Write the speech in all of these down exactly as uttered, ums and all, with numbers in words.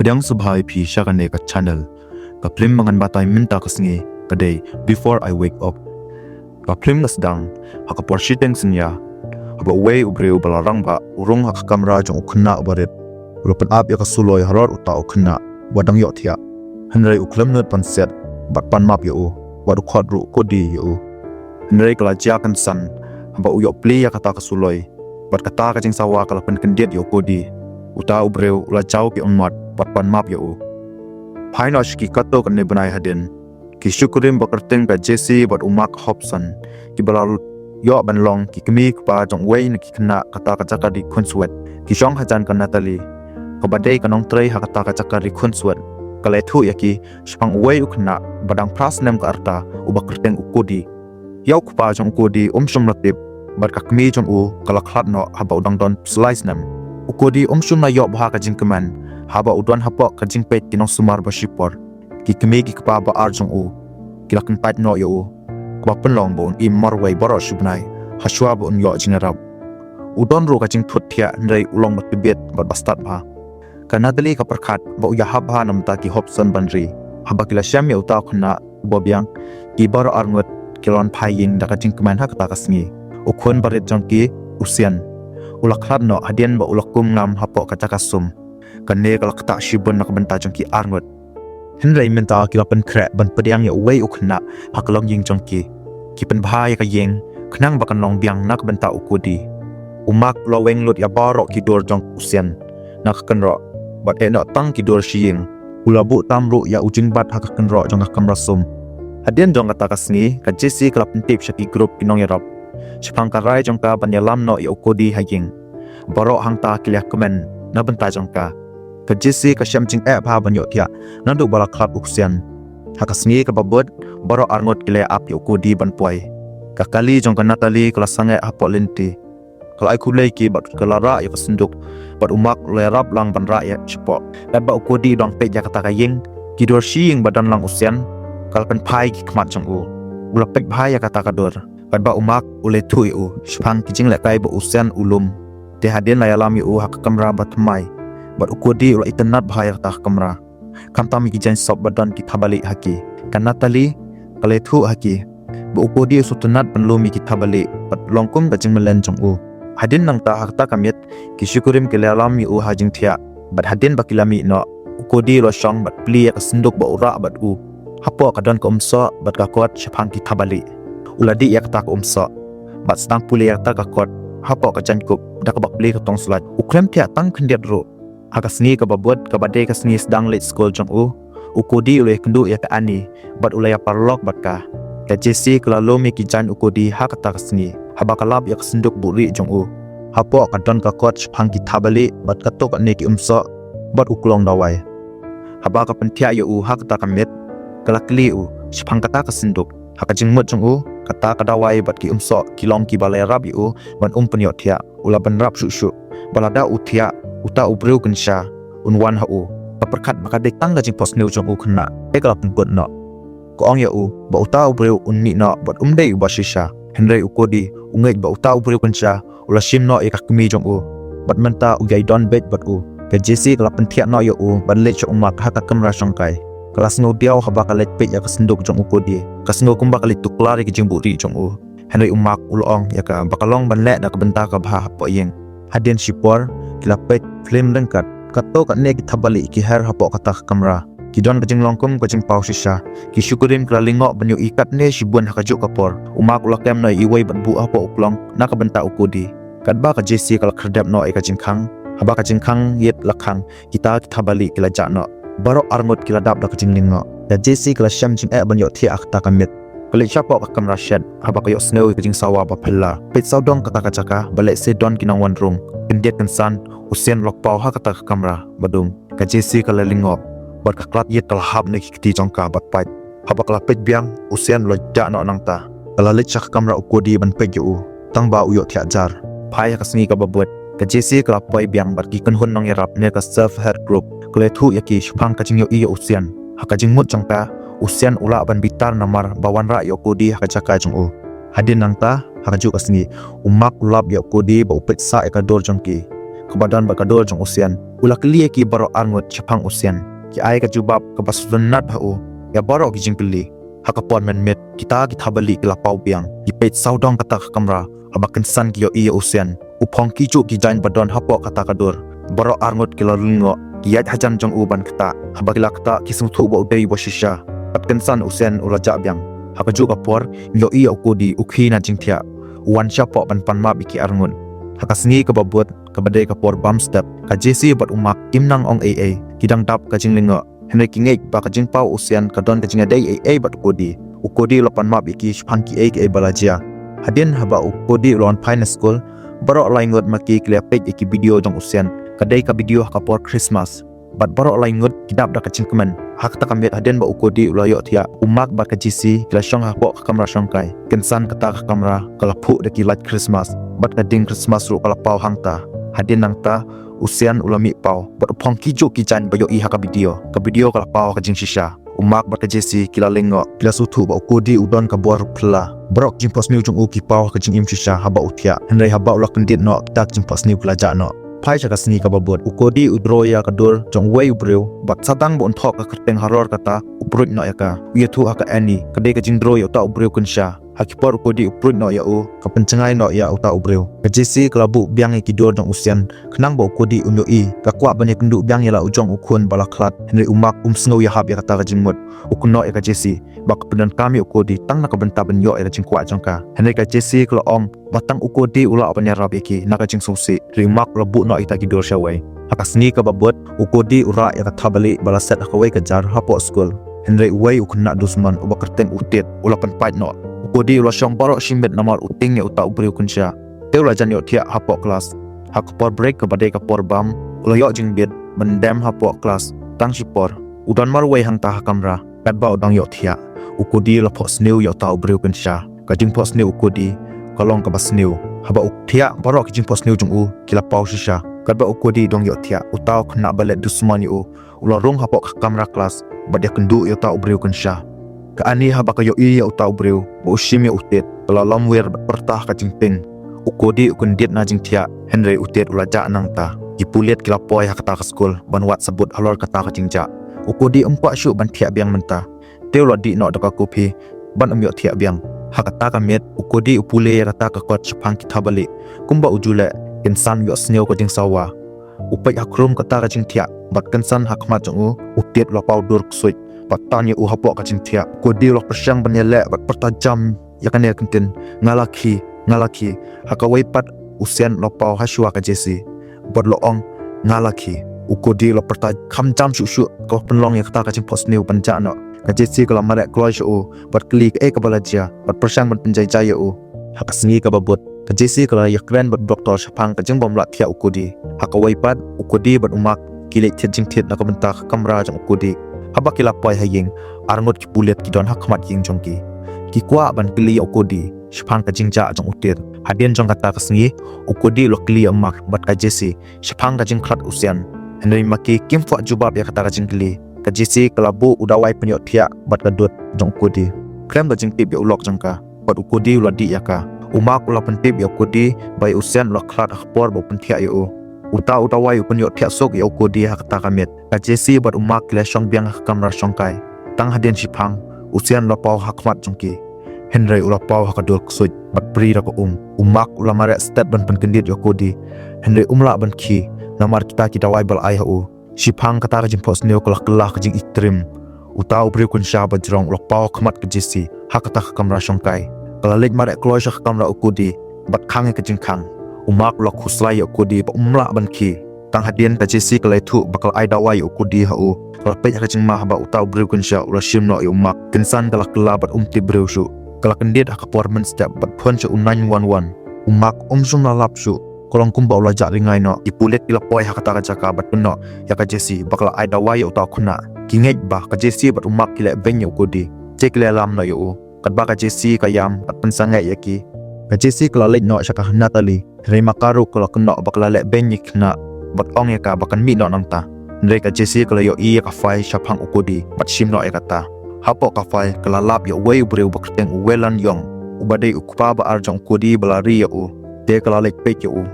Pdiang sngewbha ïa phi sha kane ka channel. Ka phlim ba ngan batai mynta ka sngi ka dei Before I Wake Up. Ka phlim ka sdang ha ka por shiteng synñia, haba uwei u briew ba la rangbah u rung ha ka kamra jong u khynnah uba rit. U la pynap ïa ka suloi halor uta u khynnah uba dang ïohthiah. Hynrei u khlem nud ban siat bad pan map ïa u, bad u khot ruh u Kodi ïa u. Hynrei ka la jia kynsan haba u ïoh plie ïa kata ka suloi, bad kata ka jingsawa ka la pynkyndit ïa u Kodi. Uta u briew u la jaw ki ummat bad pan map ïa u. Phai noh sha ki katto katne bnai hadien, ki shikurim ba kyrteng ka Jesse bad u Mark Hobson, kiba la ïoh ban long ki kmie kpa jong uwei na ki khynnah kata ka jaka ri khunswet, ki shong hajan ka Natalie, kaba dei ka nongtrei ha kata ka jaka ri khunswet. Ka la ïathuh ïa ki shaphang uwei u khynnah ba dang phra snem ka rta uba kyrteng u Kodi. Ïa u kpa jong u Kodi um shym la tip, bad ka kmie jong u ka la khlad noh haba u dang don phew lai snem. U Kodi um shym la ïoh bha ka jingkmen haba u don hapoh ka jingpeit ki nongsumar ba shipor. Ki kmie ki kpa ba ar jong u ki la kyntait noh ïa u, kaba pynlong ba un im marwei baroh shi bnai hashwa ba un ïoh jingïarap. U don ruh ka jingthut thiah, hynrei u long ba tbit bad ba stad bha. Ka Natalie ka pyrkhat ba u ïahap bha na bynta ki Hobson ban ri. Haba ki la shem ïa uta u khynnah uba biang, ki baroh arngut ki la wan phai ïing da ka jingkmen ha kata ka sngi. U khun ba rit jong ki, u Sian, u la khlad noh hadien ba u la kum ngam hapoh ka jaka sum. Kane ka la ktah shibun na ka bynta jong ki arngut. Hynrei mynta ki la pynkhreh ban pdiang ïa uwei u khynnah ha ka longïing jong ki. Ki pynbha ïa ka ïing khnang ba kan long biang na ka bynta u Kodi. U Mark u la weng lut ïa baroh ki dur jong u Sian na ka kynroh, bad eh noh tang ki dur sha ïing. U la buh tam ruh ïa u jingbat ha ka kynroh jong ka kamra sum. Hadien jong kata ka sngi, ka Jesse ka la pyntip sha ki grup ki nongïarap shaphang ka rai jong ka ban ïalam noh ïa u Kodi ha ïing. Baroh hangta ki la ïakmen na bynta jong ka. Ka Jesse ka shem jingeh bha ban ïohthiah naduh ba la khlad u Sian. Ha ka sngi kaba bud, baroh arngut ki la ïa ap ïa u Kodi ban poi. Ka kali jong ka Natalie ka la sangeh hapoh lynti. Ka la ai khublei ki bad ka la rah ïa ka synduk, bad u Mark u la ïarap lang ban rah ïa shapoh. Katba u Kodi u dang peit ïa kata ka ïing, ki dur sha ïing ba don lang u Sian ka la pynphai ki khmat jong u. U la peit bha ïa kata ka dur. Katba u Mark u la ïathuh ïa u shaphang ki jinglehkai ba u Sian u lum. Te hadien la ïalam ïa u ha ka kamra ba thymmai, bad u Kodi u la itynnad bha ïa kata ka kamra. Khamtam ïa ki jaiñsop ba don ki thapbalieh ha ki. Ka Natalie ka la ïathuh ha ki ba u Kodi u sngewtynnad ban lum ïa ki thapbalieh bad long kum ka jingmlien jong u. Hadien nangta ha kata ka miet, ki shikurim ki la ïalam ïa u ha jingthiah. Bad hadien ba ki la mih noh, u Kodi u la shong bad plie ïa ka synduk ba u rah bad u. Hapoh ka don ka umsoh bad ka kot shaphang ki thapbalieh. U la dih ïa kata ka umsoh bad sdang pule ïa kata ka kot hapoh ka jaiñkup da kaba plie ka tong slait. U khlem thiah tang khyndiat ruh. Ha ka sngi kaba bud, kaba dei ka sngi sdang leit skul jong u, u Kodi u la ïakynduh ïa ka Annie bad u la ïaparalok bad ka. Ka Jesse ka la lum ïa ki jaiñ u Kodi ha kata ka sngi haba ka lap ïa ka synduk buhrieh jong u. Hapoh ka don ka kot shaphang ki thapbalieh bad katto katne ki umsoh bad u klong dawai. Haba ka pynthiah ïa u ha kata ka miet, ka la kylli u shaphang kata ka synduk. Ha ka jingmut jong u, kata ka dawai bad ki umsoh ki long kiba la ïarap ïa u ban um pynïohthiah. U la bynrap shuh shuh ba lada u thiah, uta u briew kynsha un wan ha u. Ka pyrkhat ba ka dei tang ka jingphohsniew jong u khynnah, te ka la pynkut noh. Ka ong ïa u ba uta u briew un mih noh bad um dei uba shisha. Hynrei u Kodi u ngeit ba uta u briew kynsha u la shim noh ïa ka kmie jong u, bad mynta u ïai don beit bad u. Ka Jesse ka la pynthiah noh ïa u bad leit sha u Mark ha ka kamra shongkai. Ka la sngew diaw haba ka leit peit ïa ka synduk jong u Kodi. Ka sngew kumba ka leit tuklar ïa ka jingbuhrieh jong u. Hynrei u Mark u la ong ïa ka ba ka long ban leh da ka bynta kaba bha hapoh ïing. Hadien shipor, ki la peit phlim ryngkat. Katto katne ki thapbalieh ki her hapoh kata ka kamra. Ki don ka jinglong kum ka jingpaw shisha. Ki shikurim ki la lyngngoh ban ïohi katne shibun ha kajuh ka por. U Mark u la kem noh ïa iwei bad buh hapoh u klong na ka bynta u Kodi. Katba ka Jesse ka la khyrdep noh ïa ka jingkhang. Haba ka jingkhang ïit la khang, kita ki thapbalieh ki la jah noh. Baroh arngut ki la dap da ka jinglyngngoh. Ka Jesse ka la shem jingeh ban ïohthiah ha kata ka miet. Ka leit shapoh ka kamra shet, haba ka ïohsngew ïa ka jingsawa ba phylla. Peit sawdong kata ka jaka, balei sdang don ki nongwan rung. Khyndiat kynsan, u Sian u la kpaw ha kata ka kamra ba dum. Ka Jesse ka la lyngngoh bad ka khlad ïit ka la hap na ki kti jong ka bad pait. Haba ka la peit biang, u Sian u la jah noh nangta. Ka la leit sha ka kamra u Kodi ban peit ïa u, tangba u ïohthiah jar. Phai ha ka sngi kaba bud, ka Jesse ka la poi biang bad ki kynhun nongïarap na ka Save Her Group. Ka la ïathuh ïa ki shaphang ka jingïohi ïa u Sian. Ha ka jingmut jong ka, u Sian u lah ban bitar namar ba wanrah ïa u Kodi ha ka jaka jong u. Hadien nangta, ha kajuh ka sngi, u Mark u lap ïa u Kodi ba u peit sah ïa ka dur jong ki. kaba don bad ka dur jong u Sian. U la kylli ïa ki baroh arngut shaphang u Sian. Ki ai ka jubab kaba sngewtynnat ha u ïa baroh ki jingkylli. Ha ka por mynmiet, kita ki thapbalieh ki la paw biang. Ki peit sawdong kata ka kamra, haba kynsan ki ïohi ïa u Sian. U phong ki juh ki jaiñ ba don hapoh kata ka dur. Baroh arngut ki la lyngngoh, ki ïaid hajan jong u ban ktah. Haba ki la ktah, ki sngewthuh ba u dei uba shisha. Bad kynsan u Sian u la jah biang. Ha kajuh ka por, ngi ïohi ïa u Kodi u khie na jingthiah. U wan shapoh ban pan map ïa ki arngut. Ha ka sngi kaba bud, kaba dei ka por bam step, ka Jessie bad u Mark kim nang ong ei ei. Ki dang dap ka jinglyngngoh. Hynrei ki ngeit ba ka jingpaw u Sian ka don ka jingïadei ei ei bad u Kodi. U Kodi u la pan map ïa ki shaphang kiei kiei ba la jia. Hadien haba u Kodi u la wan phai na skul, baroh lai ngut ma ki ki la peit ïa ki video jong u Sian. Ka dei ka video ha ka por Christmas. Bad baroh lai ngut ki dap da ka jingkmen. Ha kata ka miet hadien ba u Kodi u la ïohthiah, u Mark bad ka Jessie ki la shong hapoh ka kamra shongkai. Kynsan kata ka kamra ka la phuh da ki light Christmas. Bad ka ding Christmas ruh ka la paw hangta. Hadien nangta, u Sian u la mih paw bad u phong ki juh ki jaiñ ba ïohi ha ka video. Ka video ka la paw ha ka jingshisha. U Mark bad ka Jessie ki la lyngngoh, ki la sngewthuh ba u Kodi u don ka bor phylla. Baroh ki jingphohsniew jong u ki paw ha ka jingim shisha haba u thiah. Hynrei haba u la kyndit noh, kita ki jingphohsniew ki la jah noh. Phai sha ka sngi kaba bud, u Kodi u draw ïa ka dur jong uwei u briew, bad sa tang ba un thoh ka kyrteng halor kata, u pruid noh ïa ka. U ïathuh ha ka Annie, ka dei ka jingdraw ïa uta u briew kynsha. Ha ki por u Kodi u pruid noh ïa u, ka pynjngai noh ïa uta u briew. Ka Jessie ka la buh biang ïa ki dur jong u Sian, khnang ba u Kodi un ïohi. Ka kwah ban ïakynduh biang ïa la u jong u khun ba la khlad. Hynrei u Mark um sngew ïahap ïa kata ka jingmut. U kynnoh ïa ka Jessie ba ka pyndonkam ïa u Kodi tang na ka bynta ban ïoh ïa ka jingkwah jong ka. Hynrei ka Jessie ka la ong ba tang u Kodi u lah ban ïarap ïa ki na ka jingsngewsih. Hynrei u Mark u la buh noh ïa kita ki dur shawei. Ha ka sngi kaba bud, u Kodi u rah ïa ka thapbalieh ba la set ha kawei ka jar hapoh skul. Hynrei uwei u khynnah dusmon uba kyrteng u Tit u la pynpait noh. U Kodi u la shong baroh shi miet namar u tieng ïa uta u briew kynsha. Te u la jan ïohthiah hapoh klas. Ha ka por break kaba dei ka por bam, u la ïoh jingbit ban dem hapoh klas tang shipor. U don marwei hangta ha kamra. Katba u dang ïohthiah, u Kodi u la phohsniew ïa uta u briew kynsha. Ka jingphohsniew u Kodi ka long kaba sniew. Haba u thiah, baroh ki jingphohsniew jong u ki la paw shisha. Katba u Kodi u dang ïohthiah, uta u khynnah ba leh dusmon ïa u u la rung hapoh ka kamra klas bad ïakynduh ïa uta u briew kynsha. Ka Annie haba ka ïohi ïa uta u briew ba u shim ïa u Tit, ka la lamwir bad pyrta ha ka jingtieng. U Kodi u kyndit na jingthiah, hynrei u Tit u la jah nangta. Ki pulit ki la poi ha kata ka skul ban wad sabut halor kata ka jingjah. U Kodi um kwah shuh ban thiah biang mynta. Te u la dih noh da ka kopi ban ym ïohthiah biang. Ha kata ka miet, u Kodi u pule ïa kata ka kot shaphang ki thapbalieh. Kumba u ju leh, kynsan u ïohsngew ka jingsawa. U peit ha khrum kata ka jingthiah, bad kynsan ha khmat jong u, u Tit u la paw dur ksuid bad tan ïa u hapoh ka jingthiah. U Kodi u la pyrshang ban ïaleh bad pyrta jam ïa kane ka ktien, "Nga la khie, nga la khie." Ha kawei pat, u Sian u la paw hashwa ka Jessie bad u la ong, "Nga la khie." U Kodi u la pyrta kham jam shuh shuh, ka pynlong ïa kata ka jingphohsniew ban jah noh. Ka Jessie ka la mareh kloi sha u bad kylli kaei kaba la jia, bad pyrshang ban pynjai jai ïa u. Ha ka sngi kaba bud, ka Jessie ka la ïakren bad doktor shaphang ka jingbym lah thiah u Kodi. Ha kawei pat, u Kodi bad u Mark ki leit thied jingthied na ka bynta ka kamra jong u Kodi. Haba ki la poi ha ïing, arngut ki pulit ki don ha khmat ïing jong ki. Ki kwah ban kylli ïa u Kodi shaphang ka jingjah jong u Tit. Hadien jong kata ka sngi, u Kodi u la kylli ïa u Mark bad ka Jessie shaphang ka jingkhlad u Sian. Hynrei ma ki kim kwah jubab ïa kata ka jingkylli. Ka Jessie ka la buh u dawai pynïohthiah bad ka dud jong u Kodi. Khlem da jingtip ïa u lok jong ka, bad u Kodi u la dih ïa ka. U Mark u la pyntip ïa u Kodi ba ïa u Sian u la khlad ha ka por ba u pynthiah ïa u. Uta u dawai u pynïohthiah suk ïa u Kodi ha kata ka miet. Ka Jessie bad u Mark ki la shong biang ha ka kamra shongkai. Tang hadien shiphang, u Sian u la paw ha khmat jong ki. Hynrei u la paw ha ka dur ksuid bad bri da ka um. U Mark u la mareh stet ban pynkyndit ïa u Kodi. Hynrei um lah ban khie namar kita ki dawai ba la ai ha u. Shiphang kata ka jingphohsniew ka la kylla ka jingitrim. Uta u briew kynsha ba jrong u la paw ha khmat ka Jessie ha kata ka kamra shongkai. Ka la leit mareh kloi sha ka kamra u Kodi bad khang ïa ka jingkhang. U Mark u la khuslai ïa u Kodi ba um lah ban khie. Tang hadien ka Jessie ka la ïathuh ba ka la ai dawai ïa u Kodi ha u. Ka la peit ha ka jingma haba uta u briew kynsha u la shim noh ïa u Mark. Kynsan ka la kylla bad um tip briew shuh. Ka la kyndit ha ka por mynstep bad phone sha u nine one one. U Mark um shym la lap shuh. Ka long kumba u la jah ringai noh. Ki pulit ki la poi ha kata ka jaka bad kynnoh ïa ka Jessie ba ka la ai dawai ïa uta u khynnah. Ki ngeit ba ka Jessie bad u Mark ki leh beiñ ïa u Kodi. Te ki la ïalam noh ïa u. Katba ka Jessie ka ïam bad pynsangeh ïa ki, ka Jessie ka la leit noh sha ka Natalie. Hynrei ma ka ruh ka la kynnoh ba ka la leh beiñ ïa ki khynnah bad ong ïa ka ba kan mih noh nangta. Hynrei ka Jessie ka la ïohi ïa ka file shaphang u Kodi bad shim noh ïa kata. Hapoh ka file ka la lap ïa uwei u briew ba kyrteng u Welan Yong, uba dei u kpa ba ar jong u Kodi ba la ri ïa u. Te ka la leit peit ïa u.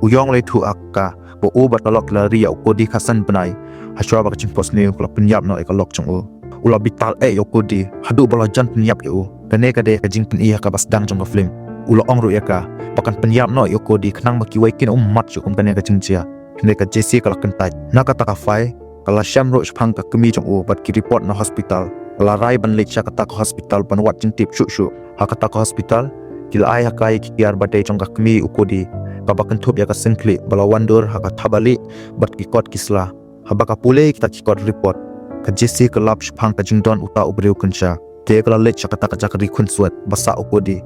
U Yong u la ïathuh ha ka ba u bad ka lok ki la ri ïa u Cody khatsan bnai hashwa ba ka jingphohsniew ka la pynïap noh ïa ka lok jong u. U la bitar eh ïa u Cody haduh ba la jan pynïap ïa u. Kane ka dei ka jingpyni ha kaba sdang jong ka film. U la ong ruh ïa ka ba kan pynïap noh ïa u Cody khnang ba kiwei kin ym mad shuh kum kane ka jingjia. Hynrei ka Jessie ka la kyntait. Na kata ka phai ka la shem ruh shaphang ka kmie jong u bad ki report na hospital. Ka la rai ban leit sha kata ka hospital ban wad jingtip shuh shuh. Ha kata ka hospital ki la ai ha ka ïa ki tiar ba dei jong ka kmie u Cody, kaba kynthup ïa ka syngkhlieh ba la wandur ha ka thapbalieh bad ki kot ki sla. Haba ka pule ïa kita ki kot report, ka Jessie ka lap shaphang ka jingdon uta u briew kynsha. Te ka la leit sha kata ka jaka ri khunswet ba sah u Cody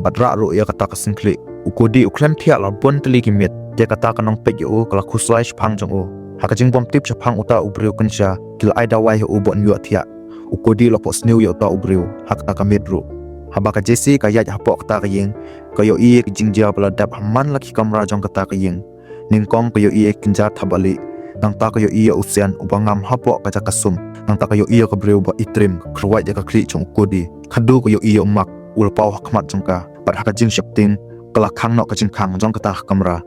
bad rah ruh ïa kata ka syngkhlieh. U Cody u khlem thiah la bun tylli ki miet. Te kata ka nongpeit ïa u ka la khuslai shaphang jong u. Ha ka jingbymtip shaphang uta u briew kynsha ki la ai dawai ha u ban ïoh thiah. U Cody u la phohsniew ïa uta u briew ha kata ka miet ruh. Haba ka Jessie ka ïaid hapoh kata ka ïing, ka ïohi ïa ka jingjia ba la dep ha man la ki kamra jong kata ka ïing. Nyngkong ka ïohi ïa ka kynja thapbalieh. Nangta ka ïohi ïa u Sean uba ngam hapoh ka jaka sum. Nangta ka ïohi ïa ka briew ba itrim ka kyrwait ïa ka khlieh jong u Cody. Khatduh ka ïohi ïa u Mark u la paw ha khmat jong ka. Bad ha ka jingsheptieng ka la khang noh ka jingkhang jong kata ka kamra.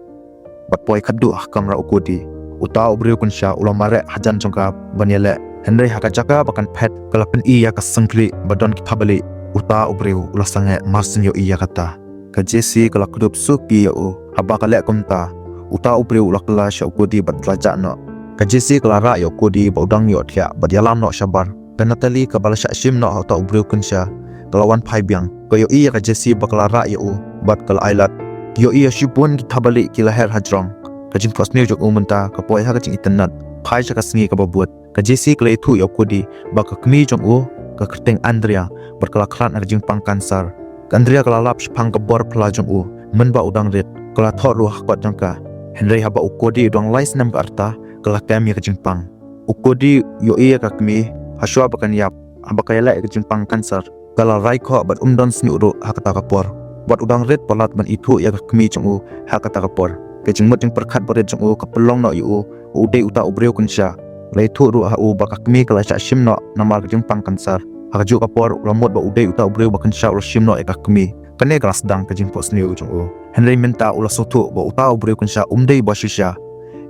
Bad poi khatduh ha kamra u Cody. Uta u briew kynsha u la mareh hajan jong ka ban ïaleh. Hynrei ha ka jaka ba kan phet ka la pyni ïa ka syngkhlieh ba don ki thapbalieh. Uta u briew u la sangeh mar shu ïohi ïa kata. Ka Jessie ka la kdup suki ïa u. Haba ka leh kumta, uta u briew u la kylla sha u Cody bad la jah noh. Ka Jessie ka la rah ïa u Cody ba u dang ïohthiah bad ïalam noh shabar. Ka Natalie kaba la shah shim noh ha uta u briew kynsha ka la wan phai biang. Ka ïohi ïa ka Jessie ba ka la rah ïa u bad ka la ailad. Ka ïohi ïa shibun ki thapbalieh ki la her hajrong. Ka jingphohsniew jong u mynta ka poi ha ka jingitynnad phai sha ka sngi kaba bud. Ka Jessie ka la ïathuh ïa u Cody ba ka kmie jong u ka kyrteng Andrea bad ka la khlad na ka jingpang kansar. Ka Andrea ka la lap shaphang ka bor phylla jong u mynba u dang rit. Ka la thoh ruh ha kot jong ka. Hynrei haba u Cody u dang lai snem ka rta ka la kem ïa ka jingpang. U Cody u ïohi ïa ka kmie hashwa ba kan ïap haba ka ïaleh ïa ka jingpang kansar. Ka la rai khoh bad um don shñiuh ruh ha kata ka por. Bad u dang rit palat ban ithuh ïa ka kmie jong u ha kata ka por. Ka jingmut jingpyrkhat barit jong u ka pynlong noh ïa u ba u dei uta u briew kynsha. La ïathuh ruh ha u ba ka kmie ka la shah shim noh namar ka jingpang kansar. Ha kajuh ka por u la mut ba u dei uta u briew ba kynsha u la shim noh ïa ka kmie. Kane ka la sdang ka jingphohsniew jong u. Hynrei mynta u la sngewthuh ba uta u briew kynsha um dei ba shisha.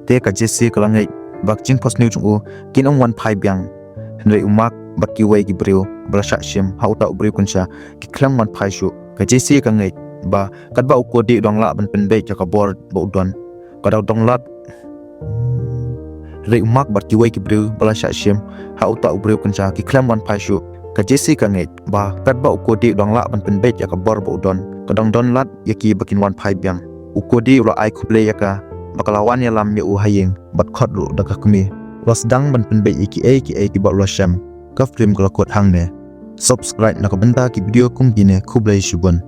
Te ka Jessie ka la ngeit ba ka jingphohsniew jong u kin ym wan phai biang. Hynrei u Mark bad kiwei ki briew ba la shah shim ha uta u briew kynsha ki khlem wan phai shuh. Ka Jessie ka ngeit ba katba u Cody u dang lah ban pynbeit ïa ka bor ba u don. Ka dang dang lad. Hynrei u Mark bad kiwei ki briew ba la shah shim ha uta u briew kynsha ki khlem wan phai shuh. Ka Jessie ka ngeit ba katba u Cody u dang lah ban pynbeit ïa ka bor ba u don, ka dang don lad ïa ki ba kin wan phai biang. U Cody u la ai khublei ïa ka ba ka la wan ïalam ïa u ha ïing bad khot ruh da ka kmie. U la sdang ban pynbeit ïa kiei kiei kiba u la shem. Ka film ka la kut hangne. Subscribe na ka bynta ki video kum kine, khublei shibun.